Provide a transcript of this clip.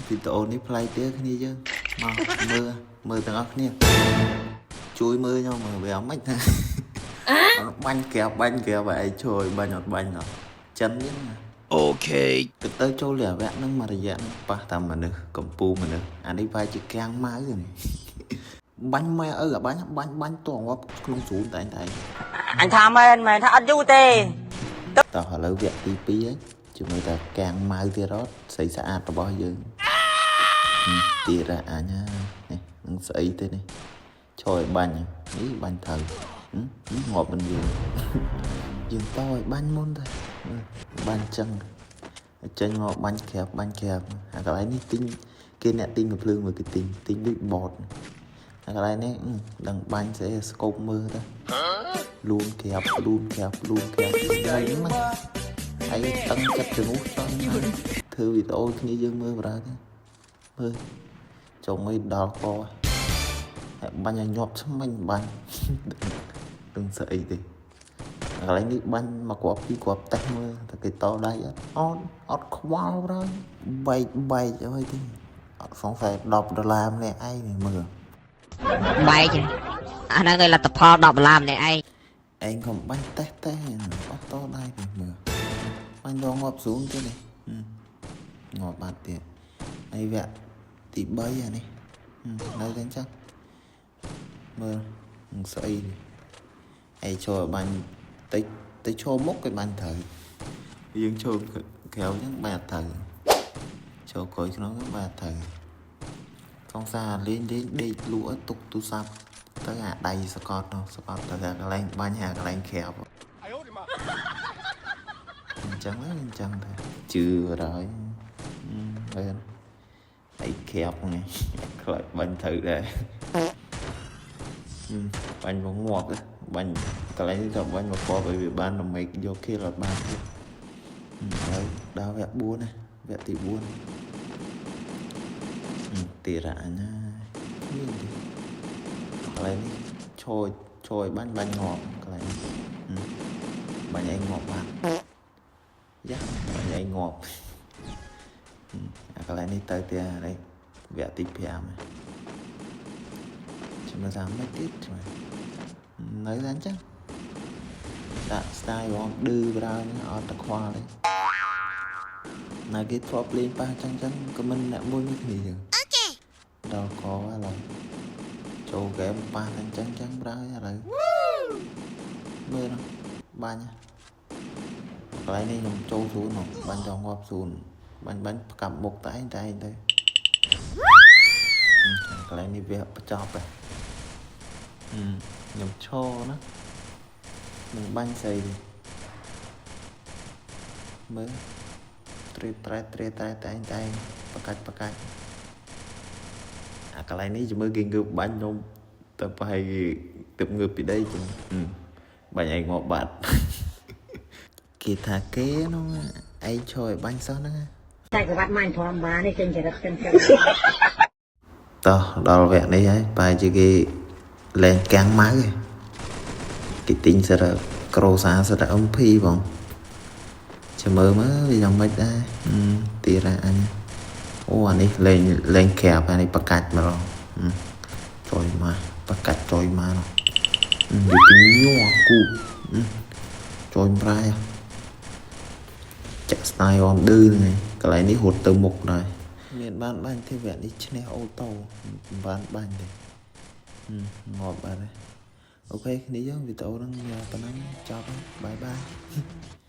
វីដេអូនេះប្លែកទៀតគ្នាយើងមកមើលមើលទាំងអស់គ្នាជួយមើលខ្ញុំមើលវាអត់មិនណាអត់បាញ់ក្រាបបាញ់ក្រាបឲ្យឯងជួយបាញ់អត់បាញ់អត់ចិនទៀតណា Okay. ទៅទៅចូលលវៈហ្នឹងមួយរយៈហ្នឹងប៉ះតាមមនុស្សកំពូលមនុស្សអានេះវាជាកាំងម៉ៅនេះបាញ់ម៉ែឪអាបាញ់បាញ់បាញ់តងាប់ក្នុងស្រូនតែងតែ អញថាមែនមែនថាអត់យូរទេ តោះឥឡូវវគ្គទី2ហើយជាមួយតែកាំងម៉ៅទៀតអត់ស្អីស្អាតរបស់យើងហឹមទៀតហ่ะអញណានេះនឹងស្អីទេនេះឈរឲ្យបាញ់នេះបាញ់ត្រូវហឹមហឹមងាប់មិនយើង យើងតឲ្យបាញ់មុនទៅមើលបាញ់ចឹងចេញមកបាញ់ក្រាបបាញ់ក្រាបអាកន្លែងនេះទិញគេអ្នកទិញកំភ្លើងមើលគេទិញទិញដូចបតអាកន្លែងនេះអឺដឹងបាញ់ស្អីស្គប់មើលទៅលូនក្រាបលូនក្រាបលូនក្រាបហើយហ្នឹងហើយតឹងចិត្តជំនួសចង់ធ្វើវីដេអូគ្នាយើងមើលបណ្ដោយទេមើលចុងឲ្យដល់កហើយបាញ់ឲ្យញាប់ឆ្មិញបាញ់ដឹងស្អីទេ កន្លែងនេះបាញ់មកគ្រាប់ពីរគ្រាប់តេស្តមើលតែគេតដៃអត់អត់អត់ខ្វល់ឡើយបែកបែកអីទេអត់សង្ស័យ10ដុល្លារម្នាក់ឯងនេះមើល បែកអាហ្នឹងឯលទ្ធផល10ដុល្លារម្នាក់ឯង ឯងកុំបាញ់តេស្តតេស្តអត់តដៃទេមើលបាញ់ដល់ងាប់ស្រួលទៀតនេះហឹមងាប់បាត់ទៀតហើយវគ្គទី3អានេះហឹមនៅតែអញ្ចឹងមើលនឹងស្អីនេះឯងចូលឲ្យបាញ់តិចទៅឈរមុខគេបាញ់ត្រូវយើងចូលក្រៅអញ្ចឹងបាញ់អត់ត្រូវចូលក្រោយក្នុងហ្នឹងបាញ់អត់ត្រូវសង្សារលេងលេងដេកលក់ឲ្យទុកទូរស័ព្ទទៅអាដៃសកត់នោះសកត់ទៅអាកន្លែងបាញ់អាកន្លែងក្រាបអញ្ចឹងហ្នឹងអញ្ចឹងទៅជឿហើយមែនអីក្រាបហ្នឹងខ្លាចបាញ់ត្រូវដែរហឹមបាញ់មកងាប់ទៅបាញ់កន្លែងនេះទៅបាញ់មកគ្រាប់ឲ្យវាបានដើម្បីយក kill អត់បានទៀតហើយដល់វគ្គ4ណាវគ្គទី4ហឹមទីរ៉ាណាគ្មានទេកន្លែងនេះឈរឈរឲ្យបាញ់បាញ់ងាប់កន្លែងនេះហឹមបាញ់ឲ្យងាប់បាត់យ៉ាបាញ់ឲ្យងាប់ហឹមអាកន្លែងនេះទៅទៀតអានេះវគ្គទី5ហើយចាំមើលថាមិនទៀតចាំនៅតែអញ្ចឹងដាក់ style របស់ឌឺប្រើនេះអត់តខ្វល់ទេណាគេធ្លាប់លេងប៉ះចឹងចឹងក៏មិនអ្នកមួយមួយគ្នាចឹងដល់កឥឡូវចូលហ្គេមប៉ះតែចឹងចឹងប្រើឥឡូវមើលនោះបាញ់កន្លែងនេះខ្ញុំចូលស្រួលនោះបាញ់ដល់ងាប់ស្រួលបាញ់បាញ់ផ្កាប់មុខតែឯងតែឯងទៅកន្លែងនេះវាបញ្ចប់ហើយខ្ញុំឈរណានឹងបាញ់ស្អីទេមើលត្រេត្រែត្រេត្រែតែឯងតែឯងបកាច់បកាច់អាកន្លែងនេះជាមួយគេងើបបាញ់ខ្ញុំទៅប្រហែលគេទៅងើបពីដីចឹងបាញ់ឯងងាប់បាត់គេថាគេនោះឯងឈរឲ្យបាញ់សោះហ្នឹង តែក្បាត់ម៉ាញ់ធម្មតានេះចេញចរិតចឹងចឹង តោះដល់វគ្គនេះហើយបែរជាគេលែងកាំងម៉ៅឯងគេទិញសារ៉ាក្រូសាសារ៉ា MP បងចាំមើលមើលវាយ៉ាងម៉េចដែរហឹមទីរ៉ាអញអូអានេះលែងលែងក្រាបអានេះបកាច់ម្ដងហឹមចុយមកបកាច់ចុយមកនោះហឹមវាពីញ័រគូហឹមចុយប្រែចាក់ style អមឌឺហ្នឹងឯងកន្លែងនេះរត់ទៅមុខដែរមានបានបាញ់ទេវគ្គនេះឈ្នះ auto មិនបានបាញ់ទេហឹមងាប់បាត់ហើយ okay គ្នាយើងវីដេអូហ្នឹងមានប៉ុណ្ណឹងចប់ហើយ bye bye.